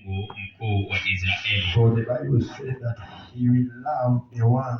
Mungu mkuu wa Israeli. For the Bible says that he will love the one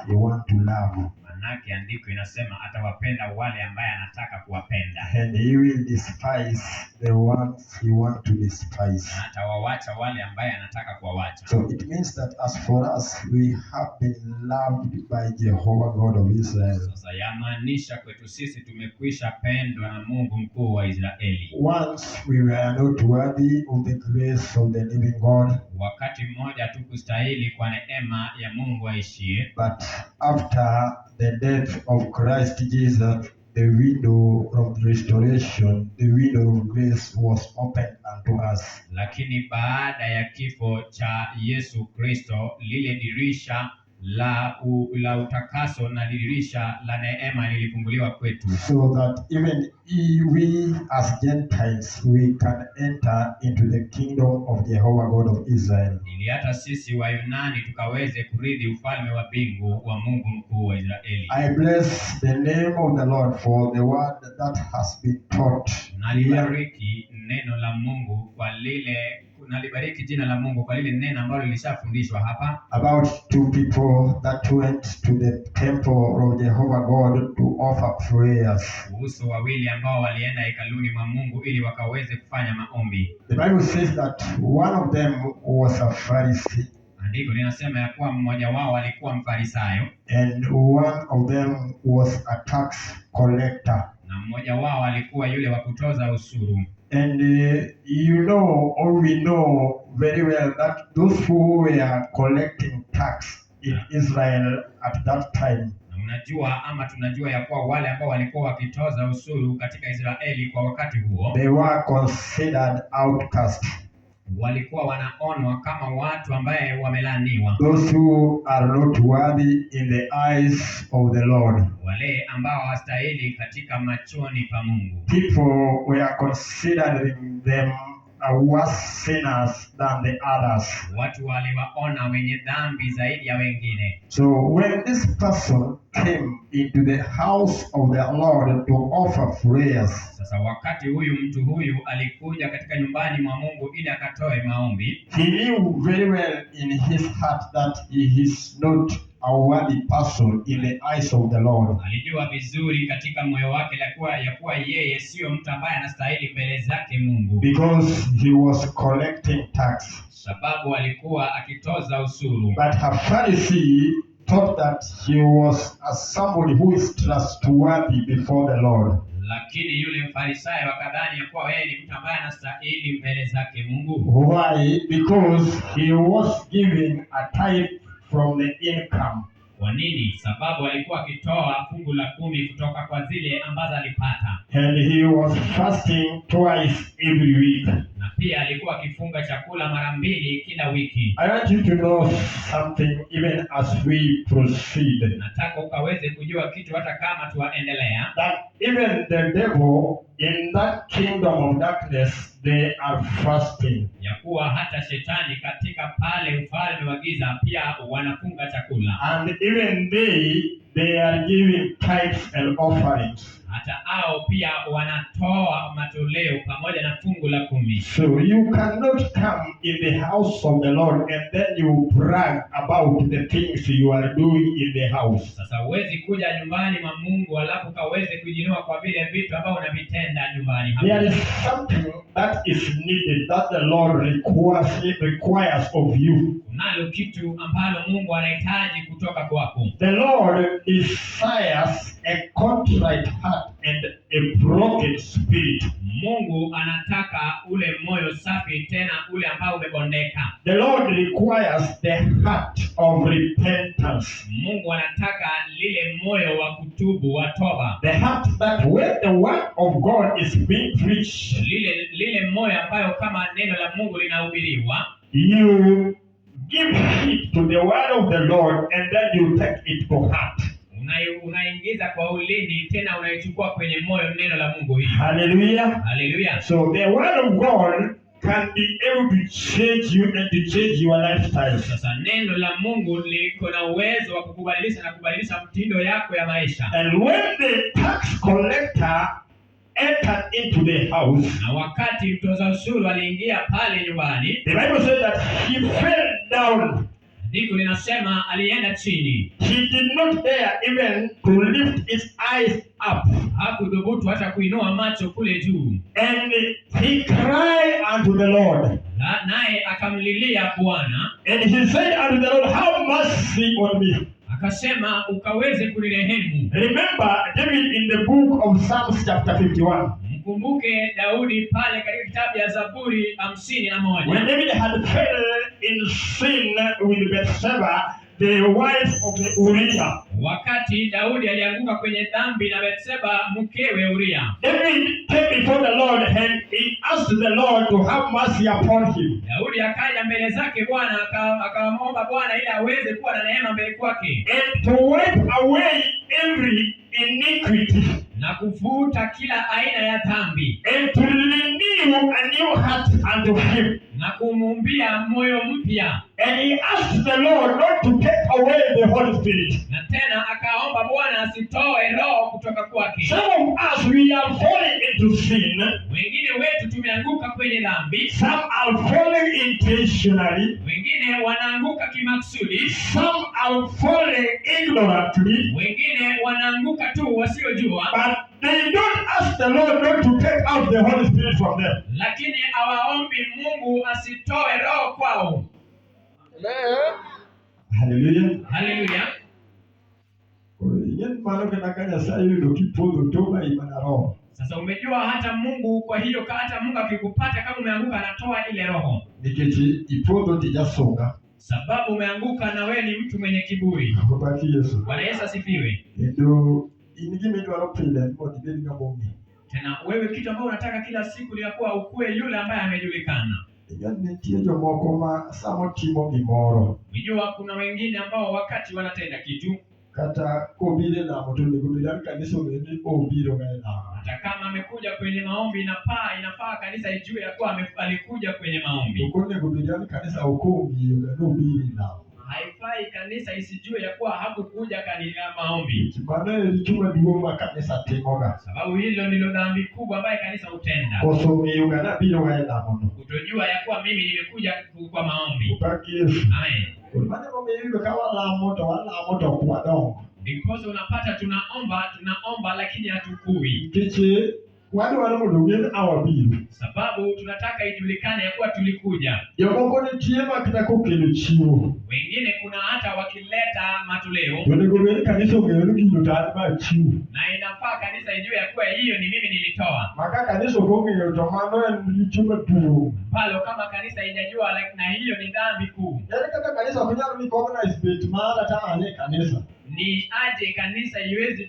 he want to love, Manake andiko inasema atawapenda wale ambaye anataka kuwapenda and he will despise the ones he want to despise. Na atawawacha wale ambaye anataka kuwawacha. So it means that as for us, we have been loved by Jehovah God of Israel. Sasa yamaanisha kwetu sisi tumekwisha pendwa na Mungu mkuu wa Israeli. Once we were not worthy of the grace of the living God, Wakati mmoja hatukustahili kwa neema ya Mungu aishie, but after the death of Christ Jesus, the window of restoration, the window of grace was opened unto us. Lakini baada ya kifo cha Yesu Kristo lile dirisha la utakaso na dirisha la neema lilifunguliwa kwetu, So that even we as Gentiles, we can enter into the kingdom of Jehovah God of Israel. Ili hata sisi Wayunani tukaweze kurithi ufalme wa mbingu wa Mungu mkuu wa Israeli. I bless the name of the Lord for the word that has been taught here. Nalibariki neno la Mungu kwa lile nalibariki jina la Mungu kwa lile neno ambalo lilishafundishwa hapa About two people that went to the temple of Jehovah God to offer prayers. Kuhusu wawili ambao walienda hekaluni mwa Mungu ili wakaweze kufanya maombi. The Bible says that one of them was a Pharisee Andiko linasema ya kuwa mmoja wao alikuwa Mfarisayo and one of them was a tax collector. Na mmoja wao alikuwa yule wa kutoza ushuru. And you know, or we know very well that those who were collecting tax in Israel at that time, Na unajua ama tunajua ya kuwa wale ambao walikuwa wakitoza ushuru katika Israeli kwa wakati huo they were considered outcasts. Walikuwa wanaonwa kama watu ambaye wamelaaniwa, Those who are not worthy in the eyes of the Lord. Wale ambao hawastahili katika machoni pa Mungu. People were considering them worse sinners than the others. Watu waliwaona wenye dhambi zaidi ya wengine. So when this person came into the house of the Lord to offer prayers, Sasa wakati huyu mtu huyu alikuja katika nyumbani mwa Mungu ili akatoe maombi, he knew very well in his heart that he is not a worthy person in the eyes of the Lord. Alijua vizuri katika moyo wake ya kuwa yeye siyo mtu ambaye anastahili mbele zake Mungu, Because he was collecting tax. Sababu alikuwa akitoza ushuru. But a Pharisee thought that he was a somebody who is trustworthy before the Lord. Lakini yule mfarisayo akadhani ya kuwa yeye ni mtu ambaye anastahili mbele zake Mungu. Why? Because he was giving a tithe from the income. Kwa nini? Sababu alikuwa akitoa fungu la kumi kutoka kwa zile ambazo alipata, And he was fasting twice every week. Na pia alikuwa akifunga chakula mara mbili kila wiki. I want you to know something even as we proceed. Nataka ukaweze kujua kitu hata kama tuwaendelea, That even the devil in that kingdom of darkness, they are fasting. Ya kuwa hata shetani katika pale ufalme wa giza pia wanafunga chakula, And even they are giving tithes and offerings. Hata ao pia wanatoa matoleo pamoja na fungu la kumi. So you cannot come in the house of the Lord and then you brag about the things you are doing in the house. Sasa huwezi kuja nyumbani mwa Mungu alafu ukaweze kujiinua kwa vile vitu ambavyo unavitenda nyumbani hapo. There is something that is needed that the Lord requires of you. Kunalo kitu ambalo Mungu anahitaji kutoka kwako. The Lord desires a contrite heart and a broken spirit. Mungu anataka ule moyo safi tena ule ambao umebondeka. The Lord requires the heart of repentance. Mungu anataka lile moyo wa kutubu wa toba, The heart that when the word of God is being preached, lile moyo ambayo kama neno la Mungu linahubiriwa, you give heed to the word of the Lord and then you take it to heart. Unaingiza kwa ulimi tena unaichukua kwenye moyo neno la Mungu hili. Hallelujah. Haleluya! So the word of God can be able to change you and to change your lifestyle. Sasa neno la Mungu liko na uwezo wa kukubadilisha na kubadilisha mtindo yako ya maisha. And when the tax collector entered into the house, Na wakati mtoza ushuru aliingia pale nyumbani, the Bible says that he fell down. Andiko linasema alienda chini, He did not dare even to lift his eyes up. Hakudhubutu hata kuinua macho kule juu. And he cried unto the Lord. Naye akamlilia Bwana And he said unto the Lord, "Have mercy on me." akasema, ukaweze kunirehemu. Remember David in the book of Psalms, chapter 51. Mkumbuke Daudi pale katika kitabu ya Zaburi 51. When David had fell in sin with Bathsheba, the wife of the Uriah, Wakati Daudi alianguka kwenye dhambi na Betseba mkewe Uria, David came before the Lord and he asked the Lord to have mercy upon him. Daudi akaja mbele zake Bwana akamwomba Bwana ili aweze kuwa na neema mbele kwake And to wipe away every iniquity na kufuta kila aina ya dhambi and to renew a new heart unto him. Na kumuumbia moyo mpya. And he asked the Lord not to take away the Holy Spirit. Na tena akaomba Bwana asitoe roho kutoka kwake. Some of us, we are falling into sin. Wengine wetu tumeanguka kwenye dhambi, Some are falling intentionally. Wengine wanaanguka kimakusudi, Some are falling ignorantly. Wengine wanaanguka tu wasiojua, But they don't ask the Lord not to take out the Holy Spirit from them. Lakini hawaombi Mungu asitoe roho kwao. Hallelujah. Haleluya! Ing'e mano kata ka Nyasaye oyudo kipodho to mana roho. Sasa umejua hata Mungu, kwa hiyo hata Mungu akikupata kama umeanguka, anatoa ile roho, Nikech ipodho tijasunga. Sababu umeanguka na wewe ni mtu mwenye kiburi. Opaki Yesu. Bwana Yesu asifiwe. Kendo in gima idwaro pile en mondo ibed ng'ama ong'e. Tena wewe kitu ambacho unataka kila siku ni ya kuwa ukuwe yule ambaye amejulikana. Ing'e ni nitie jomoko ma sama otimo gimoro Unajua kuna wengine ambao wakati wanatenda kitu, kata kobiro e lamo to onego bed ni kanisa ong'e ni obiro ga e lamo. Hata kama amekuja kwenye maombi, inafaa kanisa ijue ya kuwa alikuja kwenye maombi. Ok onego bed ni kanisa ok ong'eyo ga ni obiro e lamo. Haifai kanisa isijue ya kuwa hakukuja kanisa maombi, Nikech mano e richo maduong' ma kanisa timoga. Sababu hilo ndilo dhambi kubwa ambaye kanisa hutenda, Koso ng'eyo ga nabiro ga e lamono. Kutojua ya kuwa mimi nimekuja kwa maombi. Opaki Yesu. Amen. Koro mano emomiyo iyudo ka walamo to walamo to ok wadongo. Ndiposa unapata tunaomba tunaomba, lakini hatukui, Nikech wadwaro mondo ong'e ni awabiro. Sababu tunataka ijulikane ya kuwa tulikuja. Jomoko nitie ma kata kokelo chiwo. Wengine kuna hata wakileta matoleo, To onego bed ni kanisa ong'eyo ni gino to an machiwo. Na inafaa kanisa ijue ya kuwa hiyo ni mimi nilitoa. Ma ka kanisa ok ong'eyo to mano en richo maduong'. Palo kama kanisa haijajua like, na hiyo ni dhambi kuu. Ere kaka kanisa ok nyal recognize bet mara ta an e kanisa. Ni aje kanisa iwezi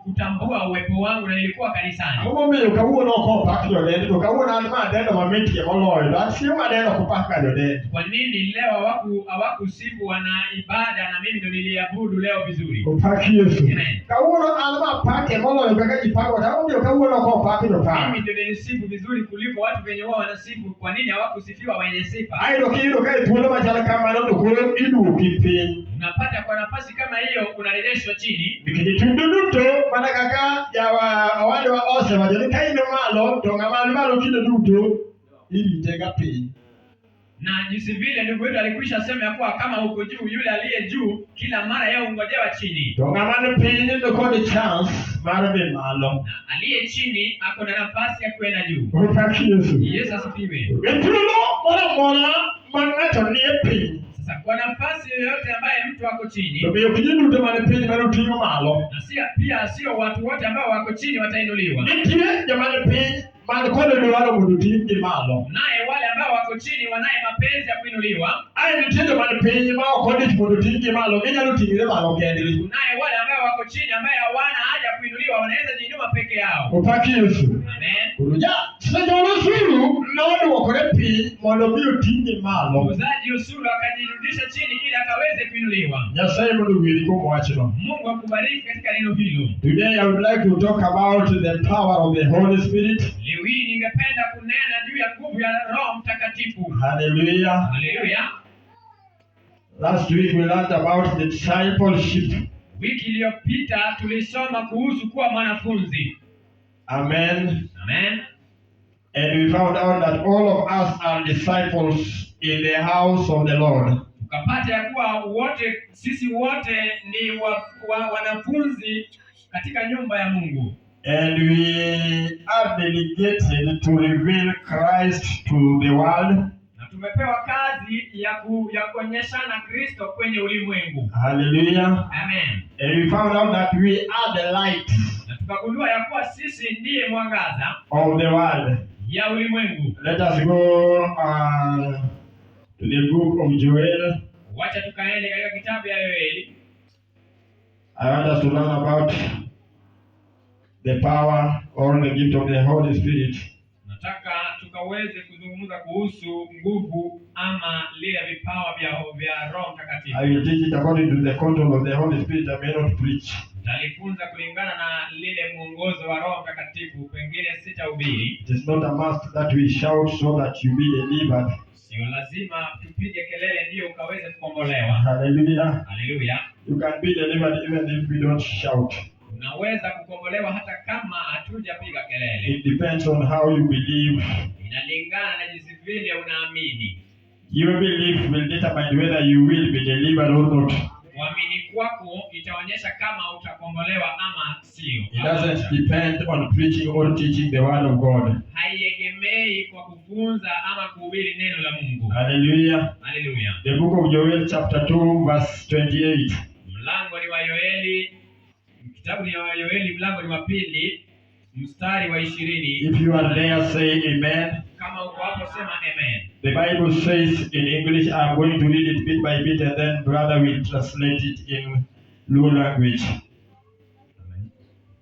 kutambua uwepo wangu na nilikuwa kanisani? Ang'o momiyo kawuono ok opak jodendi to kawuono an ma adendo mamitie moloyo to an chieng' madendo ok opak ga jodendi. Kwa nini leo hawakusifu wana ibada na mimi ndo niliabudu leo vizuri? Opak Yesu. Amen. Kawuono an ma apake moloyo kaka ji pako to ang'o momiyo kawuono ok opak jopak. Mimi ndio nilisifu vizuri kuliko watu wenye wao wanasifu. Kwa nini hawakusifiwa wenye sifa? Aeto kiyudo ka e thuolo machal kamano to koro iduoki piny. Unapata kwa nafasi kama hiyo unarejeshwa chini, Nikech tundu duto mana kaka jawa owadwa osewacho ni ka in malo to ng'ama ni malo kinde duto irite ga piny. Na jinsi vile ndugu wetu alikwisha sema ya kuwa kama uko juu, yule aliye juu kila mara yeye ungojewa chini, To ng'ama ni piny ni kod chance mar dhi malo. Na aliye chini ako na nafasi ya kwenda juu. Opak Yesu. Yesu asifiwe. E thuolo moro amora ma ng'ato nie piny Sasa kwa nafasi yoyote ambaye mtu ako chini, to be ok ji duto man piny mane oting'o malo. Na si pia sio watu wote ambao wako chini watainuliwa. Nitie joma ni piny man kod dwaro mondo oting'gi malo. Naye wale ambao wako chini wanaye mapenzi ya kuinuliwa. Ae nitie joma ni piny ma ok odich mondo oting'gi malo, ginyalo ting're malo kendgi. Naye wale ambao wako chini ambaye hawana haja ya kuinuliwa wanaweza jiinua peke yao. Opak Yesu. Amen. Koro ja jol osuru nodwokore piny mondo mi oting'e malo. Muuzaji ushuru akajirudisha chini ili akaweze kuinuliwa. Nyasaye mondo ogwedhi kuom wachno. Mungu akubariki katika neno hilo. Today I would like to talk about the power of the Holy Spirit. Leo hii ningependa kunena juu ya nguvu ya Roho Mtakatifu. Hallelujah. Haleluya. Last week we learned about the discipleship. Wiki iliyopita tulisoma kuhusu kuwa mwanafunzi. Amen. Amen. And we found out that all of us are disciples in the house of the Lord. Tukapata ya kuwa wote sisi wote ni wanafunzi katika nyumba ya Mungu. And we are delegated to reveal Christ to the world. Na tumepewa kazi ya kuonyeshana Kristo kwenye ulimwengu. Hallelujah. Amen. And we found out that we are the light Na tukagundua ya kuwa sisi ndiye mwangaza of the world. ya ulimwengu. Let us go to the book of Joel. Wacha tukaende katika kitabu ya Yoeli. I want us to learn about the power or the gift of the Holy Spirit. Nataka tukaweze kuzungumza kuhusu nguvu ama lile vipawa vya Roho Mtakatifu. I will teach it according to the control of the Holy Spirit. I may not preach. Nitalifunza kulingana na lile mwongozo wa Roho Mtakatifu, pengine sitahubiri. It is not a must that we shout so that you be delivered. Sio lazima tupige kelele ndiyo ukaweze kukombolewa. Hallelujah. Haleluya! You can be delivered even if we don't shout. Unaweza kukombolewa hata kama hatujapiga kelele. It depends on how you believe. Inalingana na jinsi vile unaamini. Your belief will determine whether you will be delivered or not. Kuamini kwako itaonyesha kama utakombolewa ama sio. It doesn't depend on preaching or teaching the word of God. Haiegemei kwa kufunza ama kuhubiri neno la Mungu. Hallelujah. Haleluya. The book of Joel, chapter 2, verse 28. Mlango ni wa Yoeli, kitabu ni wa Yoeli, mlango ni wa pili mstari wa 20. If you are there, say amen. Kama uko hapo sema amen. The Bible says in English, I'm going to read it bit by bit and then brother will translate it in Luo language.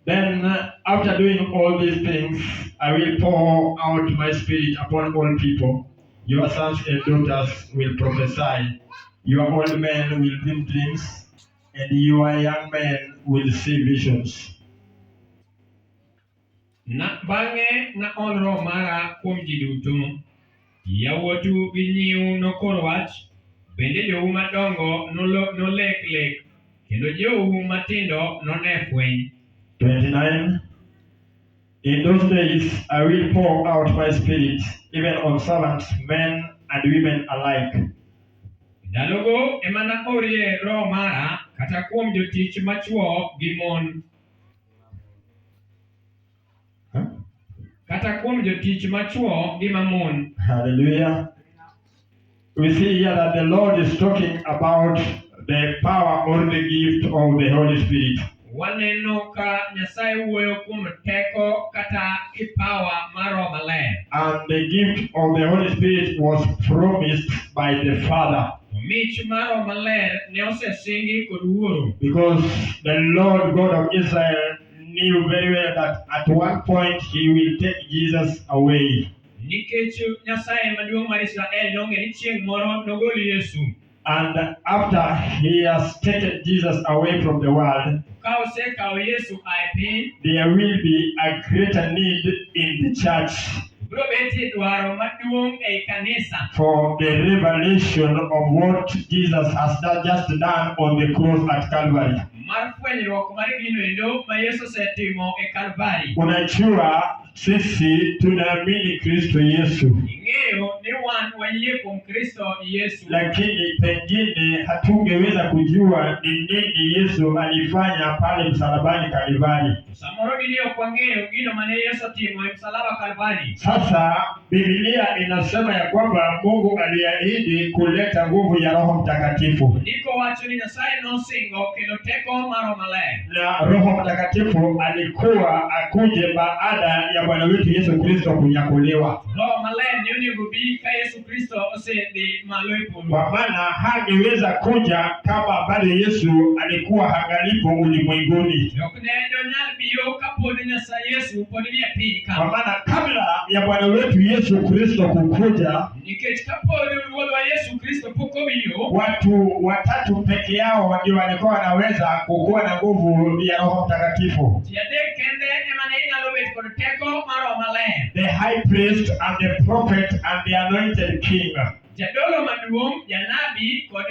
Then, after doing all these things, I will pour out my spirit upon all people. Your sons and daughters will prophesy. Your old men will dream dreams, and your young men will see visions. Na bang'e naol Roho mara kuom ji duto. Yawuotu gi nyiu nokor wach, bende jou madongo nolek lek, kendo jou matindo none fweny. 29. In those days I will pour out my spirit, even on servants, men and women alike. Ndalogo ema naorie Roho mara kata kuom jotich machwo gi mon, Huh? kata kuom jotich machwo gi mamon. Hallelujah. We see here that the Lord is talking about the power or the gift of the Holy Spirit. Waneno ka Nyasaye wuoyo kuom teko kata kipawa mar Roho Maler. And the gift of the Holy Spirit was promised by the Father. To mich mar Roho Maler ne osesingi kod Wuoro. Because the Lord God of Israel knew very well that at one point he will take Jesus away. Nikech Nyasaye maduong' mar Israel nong'e ni chieng' moro nogol Yesu. And after he has taken Jesus away from the world, Ka osekawo Yesu a e piny, there will be a greater need in the church biro betie dwaro maduong' ei kanisa for the revelation of what Jesus has just done on the cross at Calvary. Mar fwenyruok mar gino endo ma Yesu osetimo e Kalvari. Unajua sisi tunaamini Kristo Yesu, Ing'eyo ni wan wayie kuom Kristo Yesu, lakini pengine hatungeweza kujua ni nini Yesu alifanya pale msalabani Kalvari. To samoro gini ok wang'eyo gino mane Yesu otimo e msalaba Kalvari. Sasa Biblia inasema ya kwamba Mungu aliahidi kuleta nguvu ya Roho Mtakatifu, Ndiko wacho ni Nyasaye nosingo kelo teko mar Roho Maler. Na Roho Mtakatifu alikuwa akuje baada ya Bwana wetu Yesu Kristo kunyakuliwa, Roho Maler ne onego bi ka Yesu Kristo osedhi malo e polo. Kwa maana hangeweza kuja kama bado Yesu alikuwa hangalipo ulimwenguni. Ok ne donyal biro kapod Nyasaye Yesu pod ni e piny Kwa ka. maana kabla ya Bwana wetu Yesu Kristo kukuja, Nikech kapod Ruodhwa Yesu Kristo pok obiro, watu watatu peke yao ndio walikuwa wanaweza kukuwa na nguvu ya Roho Mtakatifu: ji adek kende ema ne inyalo bet kod teko mar Roho Maler. the high priest and the prophet and the anointed king. Jadolo maduong', janabi kod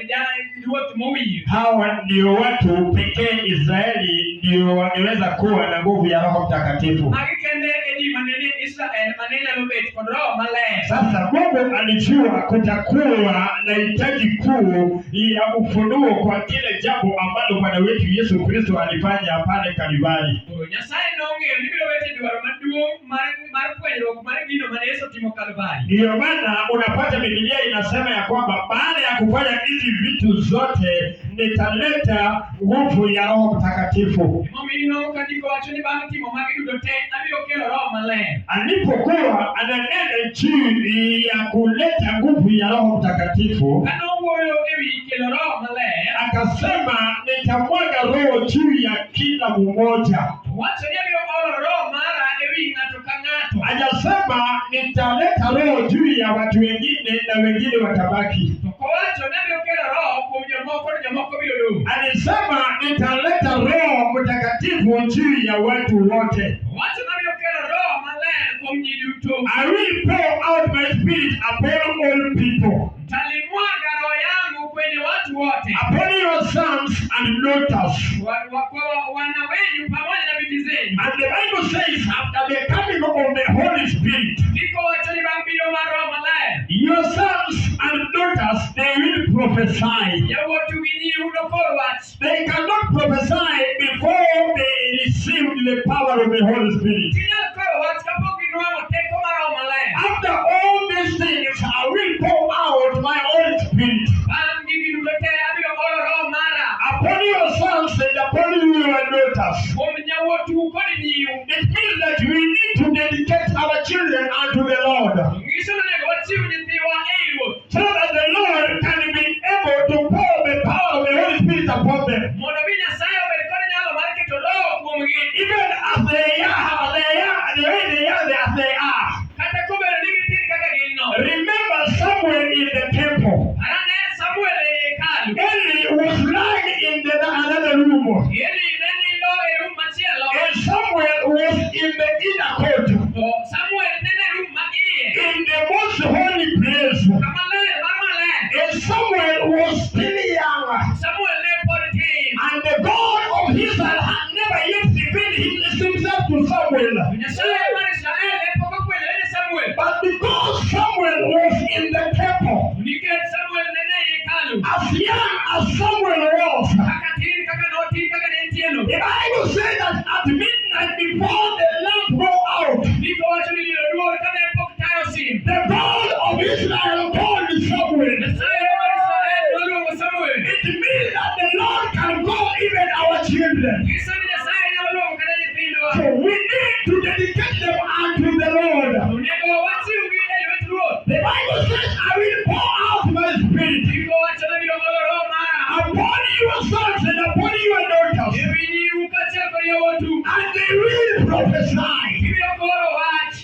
ruoth mowir. Hawa ndio watu pekee Israeli ndio wangeweza kuwa na nguvu ya Roho Mtakatifu. Magi kende e ji manene Israel mane nyalo bet kod Roho Maler. Sasa Mungu alijua kutakuwa na hitaji kuu ya ufunuo kwa kile jambo ambalo Bwana wetu Yesu Kristo alifanya pale Kalvari. Koro Nyasaye nong'eyo ni biro bet e dwaro maduong' mar fwenyruok mar gino mane Yesu otimo Kalvari. Ndiyo maana unapata Biblia inasema ya kwamba baada ya kufanya hizi vitu zote nitaleta nguvu ya Roho Mtakatifu. Emomiyo inwang'o ka ndiko wacho ni bang' timo magi duto te abiro kelo Roho Maler. Alipokuwa ananena juu ya kuleta nguvu ya Roho Mtakatifu, Ka nowuoyo ewi kelo Roho Maler, akasema nitamwaga Roho juu ya kila mmoja. owacho ni abiro olo Roho mara ewi ng'ato ka ng'ato. Hajasema nitaleta Roho juu ya watu wengine na wengine watabaki. To kowacho ni abiro kelo Roho kuom jomoko to jomoko biro dong'. Alisema nitaleta Roho Mtakatifu juu ya watu wote. Owacho ni abiro kelo Roho Maler kuom ji duto. I will pour out my spirit upon all people, Talimwaga Roho yangu kwenye watu wote, upon your sons and daughters. Kwa wana wenyu pamoja na binti zenyu. And the Bible says, after the coming of the Holy Spirit, Ndiko wacho ni bang' biro mar Roho Maler, your sons and daughters, they will prophesy. yawuotu gi nyiu nokor wach. They cannot prophesy before they receive the power of the Holy Spirit. Ginyal koro wach kapok ginwang'o teko mar Roho Maler. After all these things, I will pour out my Holy Spirit Bang' gigi duto te abiro olo Roho mara upon your sons and upon your daughters. kuom yawuotu kod nyiu. It means that we need to dedicate our children unto the Lord, Nyiso ni onego wachiw nyithiwa ei Ruoth so that the Lord can be able to pour the power of the Holy Spirit upon them. Mondo mi Nyasaye obed kod nyalo mar keto Roho kuomgi Even as they are, they are, the way they are, as they are. Kata kobedo ni gitin kaka gin no. Remember somewhere in the temple, Parane Samuel e hekalu. Eli was lying in the another room, Eli ne nindo e rum machielo. and Samuel was in the inner court, To Samuel ne e rum ma iye. In the most holy place. Kama ler mar maler. And Samuel was still young, Samuel ne pod tin. And the God of Israel had never yet revealed himself to Samuel. To Nyasaye mar Israel ne pok ofwenyore ne Samuel. But because Samuel was in the temple, To nikech Samuel ne e hekalu. As young as Samuel was, Kaka tin kaka notin kaka ne entie no. The Bible says that at midnight before the lamp go out, Ndiko wacho ni dier oduor kane pok taya osim. The God of Israel called Samuel. Nyasaye mar Israel noluongo Samuel. It means that the Lord can call even our children. Nyiso ni Nyasaye nyalo luongo kata nyithindwa. So we need to dedicate them unto the Lord. Onego wachiwgi e lwet Ruoth. The Bible says, "I will pour out my spirit Ndiko wacho ni abiro olo Roho mara upon your sons and upon your daughters, ewi nyiu kaachiel kod yawuotu. And they will prophesy." Gibiro koro wach.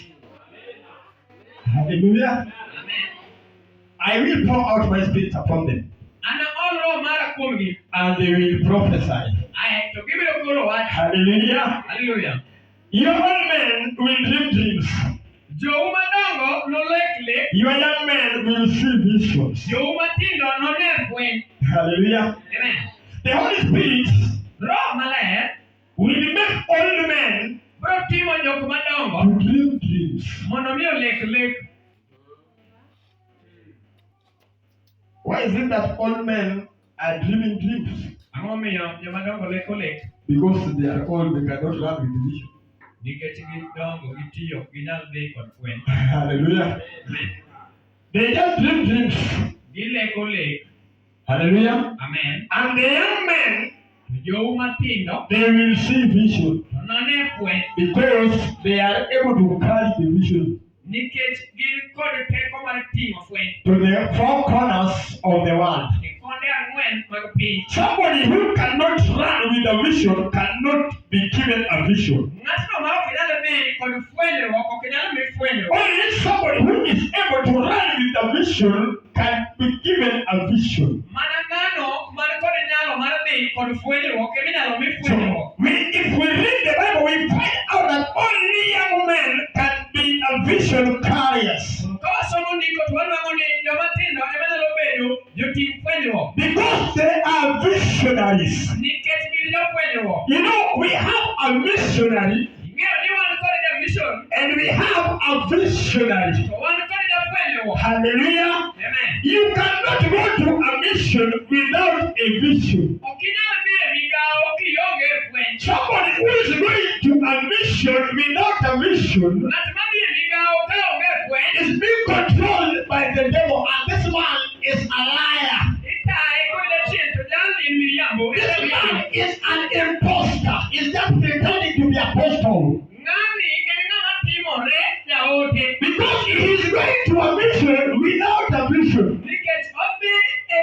Hallelujah. Amen. I will pour out my spirit upon them, Anaol Roho mara kuomgi. And they will prophesy. Ae, to gibiro koro wach. Hallelujah. Hallelujah. Your old men will dream dreams. Jou madongo nolek lek, Your young men will see visions. Jou matindo none fweny. Hallelujah. Amen. The Holy Spirit Roho Maler will make old men biro timo jok madongo to dream dreams. Mondo mi olek lek. Why is it that old men are dreaming dreams? Ang'o miyo jomadongo leko lek? Because they are old, they cannot run with vision. Nikech gidongo, gitiyo, ok ginyal dhi kod fweny. Hallelujah. Amen. They just dream dreams. Gileko lek. Hallelujah. Amen. And the young men, To jou matindo they will see vision to none fweny because they are able to carry the vision nikech gin kod teko mar ting'o fweny to the four corners of the world. E konde ang'wen mag piny. Somebody who cannot run with a vision cannot be given a vision. Ng'atno ma ok nyal dhi kod fwenyruok ok nyal mi fwenyruok. Only somebody who is able to run with a vision can be given a vision. Mana ng'ano man kod nyalo mar dhi kod fwenyruok ema inyalo mi So, fwenyruok. if we read the Bible, we find out that only young men can be a vision carriers. Ka wasomo ndiko to wanwang'o ni joma tindo ema Joting fwenyruok. Because they are visionaries. Nikech gin jofwenyruok. We have a missionary Ing'eyo ni wan kod ja-mission and we have a visionary. to wan kod jafwenyruok. Hallelujah. Amen. You cannot go to a mission without a vision. Ok inyal dhi e migawo kionge fweny. Somebody who is going to a mission without a vision Ng'at madhi e migawo kaonge fweny is being controlled by the devil, and this man is a liar. itaye kod jachien to jalni en miriambo. En This jamiriambo. man is an imposter. He's just pretending to be apostle. Ng'ani en ng'ama timore jaote. Because he is going to a mission without a vision. Nikech odhi e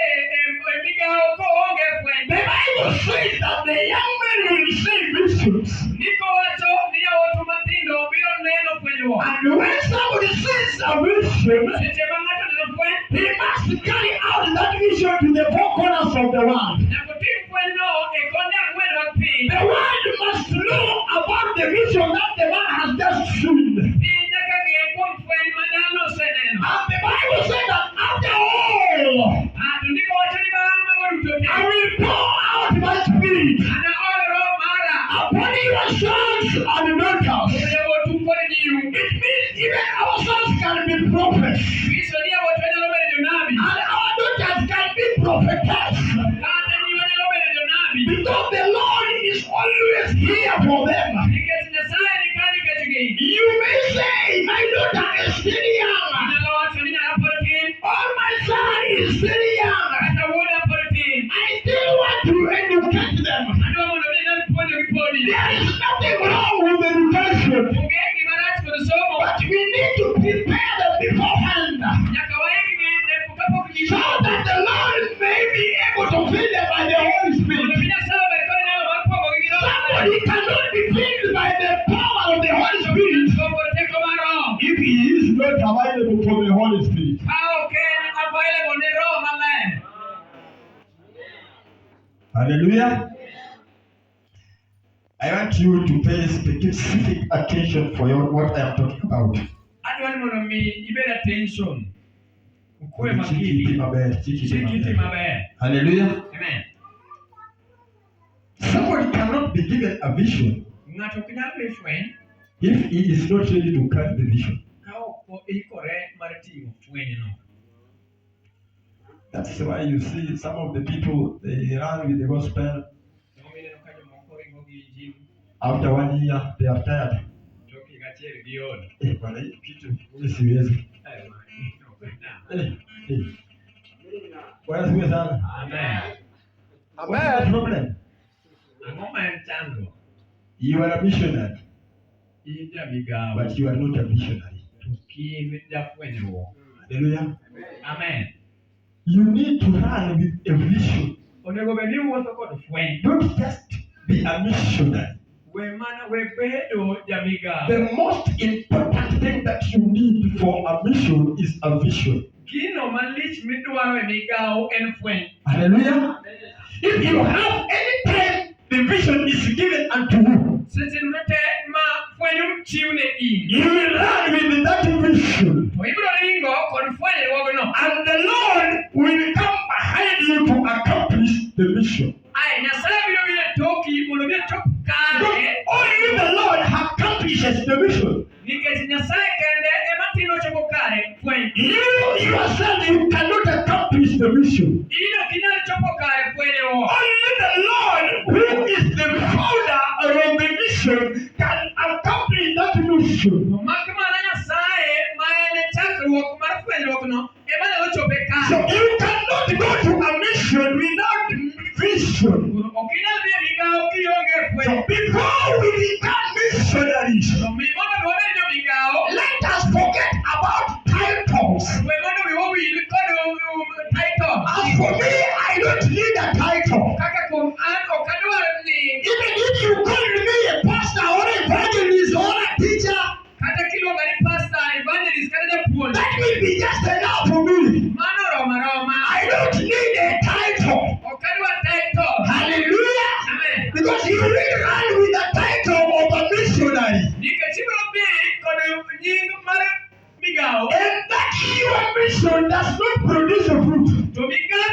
migawo koonge fweny. The Bible says that the young men will see visions. Ndiko wacho ni yawuotu matindo biro neno fwenyruok. And when somebody sees a vision, Seche ma ng'ato neno fweny, he must carry out that vision to the four corners of the world. nyaka oting fwenyno e konde ang'wen mag piny. The world must know about the vision that the man has just seen. Piny nyaka ng'e kuom fweny ma dhano oseneno. And the Bible says that after all, Ah, to ndiko wacho ni bang' mago duto te, I will pour out my spirit anaol Roho mara upon your sons and daughters. kuom yawuotu kod nyiu. It means even our sons can be prophets, Nyiso ni yawuotwa nyalo bedo jonabi, and our daughters can be prophetess. kata nyiwa nyalo bedo jonabi. Because the Lord is always here for them. Nikech Nyasaye ni ka nikech gin. You may say, my daughter is still young, Inyalo wacho ni nyara pod tin, or my son is still young. kata wuoda pod tin. I still want to educate them. Adwa mondo mi anyal puonjogi podi. There is nothing wrong with education, Onge gima rach kod somo. but we need to prepare them beforehand Nyaka waikgi ne kapok so gichopo. that the Lord may be able to fill them by the Holy Mondo Spirit. mi Nyasaye obed kod nyalo mar pogogi gi Roho Maler. Somebody cannot be filled by the power of the Holy Spirit Kod teko mar Roho. if he is not available for the Holy Spirit. Ka ok en available ne Roho Maler. Hallelujah. I want you to pay specific attention for what I am talking about. Adwa ni mondo mi ibed attention. Ukwe Chik iti makini. maber, chik iti Chik iti maber. maber. Hallelujah. Amen. Somebody cannot be given a vision Ng'ato ok nyal mi fweny if he is not ready to carry the vision. ka ok oikore mar ting'o fwenyno. That's why you see some of the people, they run with the gospel. Emomiyo ineno ka jomoko ringo gi injili After one year, they are tired. tok higa achiel giol. Eh, bwana, hii kitu mimi siwezi. Eh, man, ok na. Eh, eh. Bwana asifiwe sana. Amen. What's the problem? Ang'o ma en chandruok? You are a missionary, In jamigawo but you are not a visionary. to ok in jafwenyruok. Hallelujah. Amen. You need to run with a vision. Onego bed ni iwuotho kod fweny. Don't just be a missionary. We mana we bedo jamigawo. The most important thing that you need for a mission is a vision. Gino malich midwaro e migawo en fweny. Hallelujah. If you have any time the vision is given unto you, Seche duto te ma fweny ochiw ne in, you will run with that vision. to ibiro ringo kod fwenyruogno. And the Lord will come behind you to accomplish the mission. Ae, Nyasaye biro biro e toki mondo mi ochop Because kare, only the Lord accomplishes the mission. nikech Nyasaye kende ema timo chopo kare fweny. You yourself, you cannot accomplish the mission. In ok inyal chopo kare fwenyruok. Only the Lord, who is the founder of the mission, can accomplish that mission. To mak mana Nyasaye ma en e chakruok mar fwenyruokno ema nyalo chope So kare. you cannot go to a mission without vision. Koro ok inyal dhi e migawo kionge So fweny. before we become missionaries, To mi mondo mi wabed jomigawo, let us forget about titles. we mondo wiwa owil kod title. As for me, I don't need a title. Kaka kuom an ok adwar nying. Even if you call me a pastor or evangelist or a teacher, Kata kiluonga ni pastor, evangelist kata japuonj, that will be just enough for me. mano oromo aroma. I don't need a title. Ok adwar title. Hallelujah. Amen. Because you will run with the title of a missionary. Nikech ibiro dhi kod nying mar migawo, And that your mission does not produce a fruit. to migawo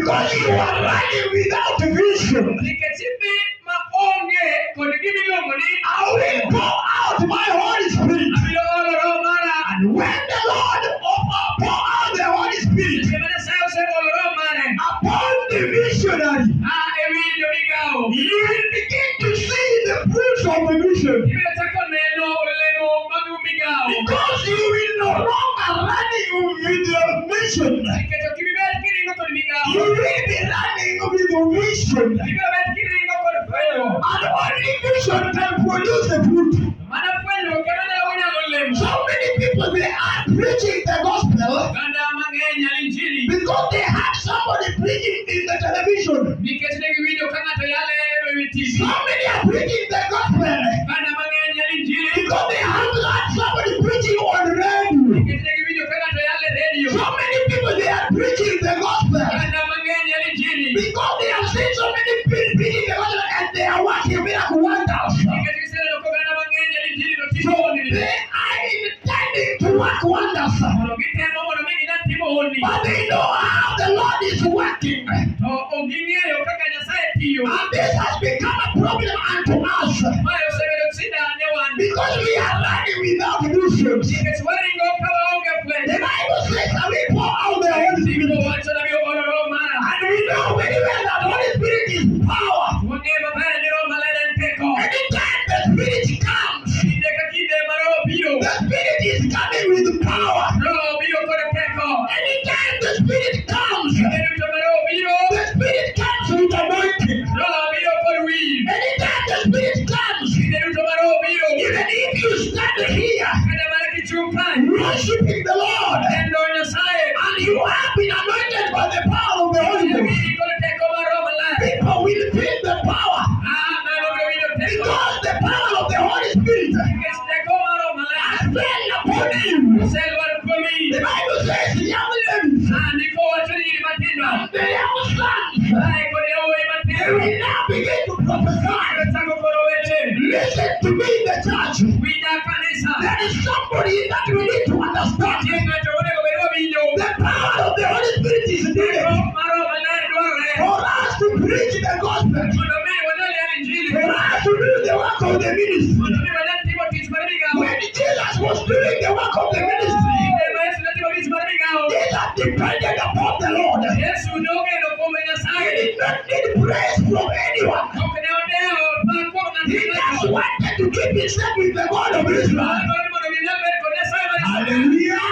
Because you are running without vision. Nikech idhi ma onge kod gimiluongo ni I will pour out my Holy Spirit. Abiro olo Roho mara. And when the Lord pour out the Holy Spirit Seche ma Nyasaye oseolo Roho mare upon the visionary, a ewi jomigawo, you will begin to see the fruits of the vision. Ibiro chako neno olemo mag migawo. Because you will no longer running with the mission. Nikech ok ibi bet kiringo kod migawo. You will be running with the vision. Ibiro bet kiringo kod fwenyruok. And only vision can produce the fruit. Mana fwenyruok ema nyalo nyago olemo. So many people, they are preaching the gospel Oganda mang'eny yalo injili because they had somebody preaching in the television. Nikech ne giwinjo ka ng'ato yale e wi TV. So many are preaching the gospel Oganda mang'eny yalo injili because they have had somebody preaching on radio. Nikech ne giwinjo ka ng'ato yalo e redio. So many people, they are preaching the gospel Oganda mang'eny yalo injili because they have seen so many people preaching the gospel and they are working miracle wonders. Nikech giseneno ka oganda mang'eny yalo injili to timo So honni. they are intending to work wonders, Mondo gitemo mondo mi ginyal timo honni. but they know how the Lord is working. To ok ging'eyo kaka Nyasaye tiyo. And this has become a problem unto us Mae osebedo shida ne wan. because we are running without visions. Nikech waringo ka waonge The fweny. Bible says that we pour out the Holy Ndiko Spirit. wacho ni abiro olo Roho mara. And we know very well that Holy Spirit is power. Wang'eyo maber ni Roho Maler en teko. Anytime the Spirit comes, Kinde ka kinde ma Roho biro, the Spirit is coming with power. Roho biro kod teko. Anytime the Spirit comes, Kinde duto ma Roho biro, the Spirit comes with anointing. Roho biro kod wir. Anytime the Spirit comes, Kinde duto ma Roho biro, even if you stand here kata mana kichung' kae, worshiping the Lord kendo Nyasaye, and you have been anointed by the power of the Holy Ghost, ibiro kod teko mar Roho Maler. people will feel the power Ah, dhano biro winjo teko. because the power of the Holy Spirit Nikech teko mar Roho Maler has fell upon you. oselwar kuomi. The Bible says, young ladies, Ah, ndiko wacho ni nyiri matindo, the young sons, kae kod yawuoyi they matindo, will now begin to prophesy. biro chako koro weche. Listen to me in the church. Winja kanisa. There is somebody that we need to understand. Nitie ng'ato monego bed wawinjo. The power of the Holy Spirit is needed Teko mar Roho Maler dwarore for us to preach the gospel, mondo mi wanyal yalo injili, for us to do the work of the ministry. mondo mi wanyal timo tich mar migawo. When Jesus was doing the work of the ministry, Kinde ma Yesu ne timo tich mar migawo, Jesus depended upon the Lord. Yesu nogeno kuom He Nyasaye. did not need praise from anyone. Ok ne odewo pak kuom ng'ato He just ang'ato. wanted to keep himself with the God of Israel. Nodwaro ni mondo ginyal bet kod Nyasaye mar Israel. Hallelujah.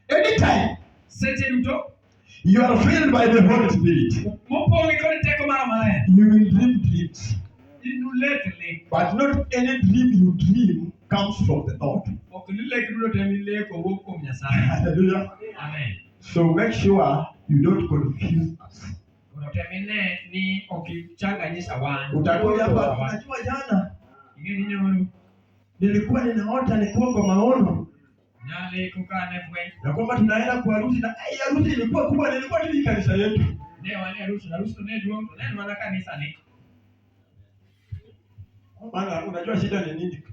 Anytime Seche duto you are filled by the Holy Spirit, mopong' gi kod teko mar Roho Maler, you will dream dreams. inulek lek. But not any dream you dream comes from the Lord. Ok ni lek duto te mileko wuok kuom Nyasaye. Hallelujah. Amen. So make sure you don't confuse us. Koro tem ine ni ok ichanganyisha wan. Utakuja hapa, unajua jana Ing'e ni nyoro nilikuwa ninaota nilikuwa kwa maono nyaleko ka ne fweny ya kwamba tunaenda kwa harusi na ai, harusi ilikuwa kubwa, nilikuwa tu hii kanisa yetu. ne wan e arus, arus to ne duong' to ne en mana kanisa ni. Maana unajua shida ni nini?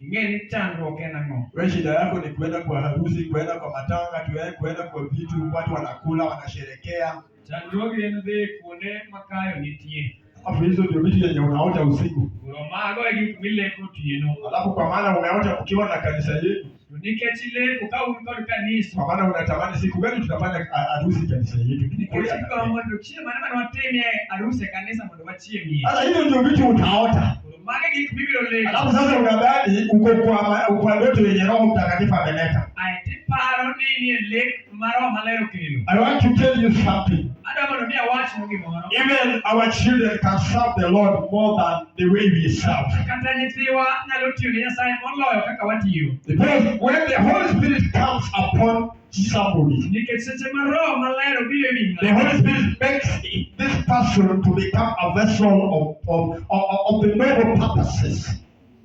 Ing'e ni chandruok en ang'o? Wewe shida yako ni kuenda kwa harusi, kuenda kwa matanga, kuenda kwa vitu, watu wanakula, wanasherekea. Chandruogi en dhi kuonde ma kayo nitie. Alafu hizo ndio vitu yenye unaota usiku. Koro mago e gik mileko otieno. Alafu kwa maana umeota ukiwa na kanisa yetu, To nikech ileko ka un kod kanisa, kwa maana unatamani siku gani tutafanya harusi kanisa yetu. nikech igombo to chieng' mane mane watimie arus e kanisa mondo wachiemie. Sasa hizo ndio vitu utaota. Koro mago e gik mibiro leko. Alafu sasa unadhani uko kwa ndoto yenye Roho Mtakatifu ameleta. Ae tiparo ni nie lek ma Roho Maler okelo. I want to tell you something. Adwa mondo mi awachnu gimoro. Even our children can serve the Lord more than the way we serve. Kata nyithiwa nyalo tiyo ne Nyasaye moloyo kaka watiyo. Because when the Holy Spirit comes upon somebody, Nikech seche ma Roho Maler obiro e wi the ng'ato, Holy Spirit makes this person to become a vessel of the noble purposes.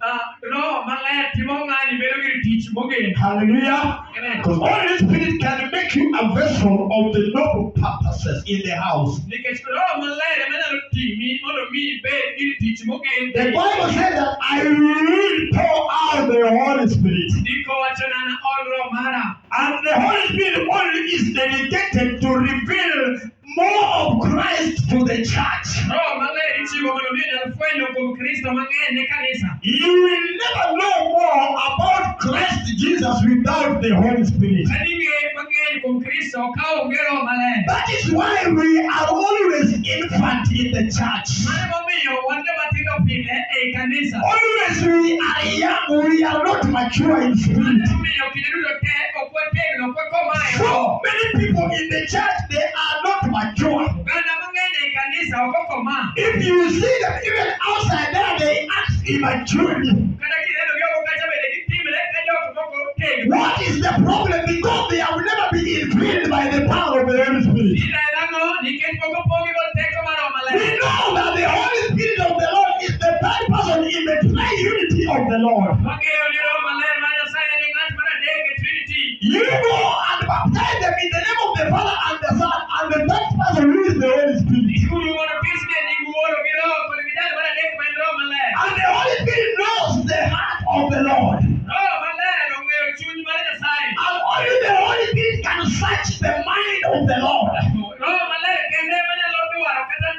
ah, Roho Maler timo ng'ani bedo gir tich mogen. Hallelujah. Amen. Because Holy Spirit can make make you a vessel of the noble purposes in the house. Nikech Roho Maler ema nyalo timi mondo mi ibed gir tich mogen. The Bible says that I will pour out the Holy Spirit. Ndiko wachona na ol Roho mara. And the Holy Spirit only is dedicated to reveal more of Christ to the church. Roho Maler ichiwo mondo mi onyal fwenyo kuom Kristo mang'eny ne kanisa. You will never know more about Christ Jesus without the Holy Spirit. Ka ding'e mang'eny kuom Kristo ka onge Roho Maler. That is why we are always infant in the church. Mano emomiyo wan joma tindo pile ei kanisa. Always we are young, we are not mature in Mano spirit. emomiyo kinde duto te ok wategno, ok wakomae. So many people in the church, they are not mature. Oganda mang'eny ei kanisa ok okoma. If you see them even outside there, they act immaturely. Kata kineno gi oko kacha bende gitimre ka jok moko otegno. What is the problem? Because they have never been infilled by the power of the Holy Spirit. Shida en ang'o? Nikech pok opong'gi kod teko mar Roho We Maler. know that the Holy Spirit of the Lord is the third person in the triunity of the Lord. Wang'eyo ni Roho Maler mar Nyasaye en ng'at mar adek e Trinity. You go and baptize them in the name of the Father and the Son and the third person who is the Holy Spirit. Dhiuru mondo otisgi e nying Wuoro gi Roho kod gi Jal mar adek ma en Roho Maler. And the Holy Spirit knows the heart of the Lord. Roho Maler ong'eyo chuny mar Nyasaye. And only the Holy Spirit can search the mind of the Lord.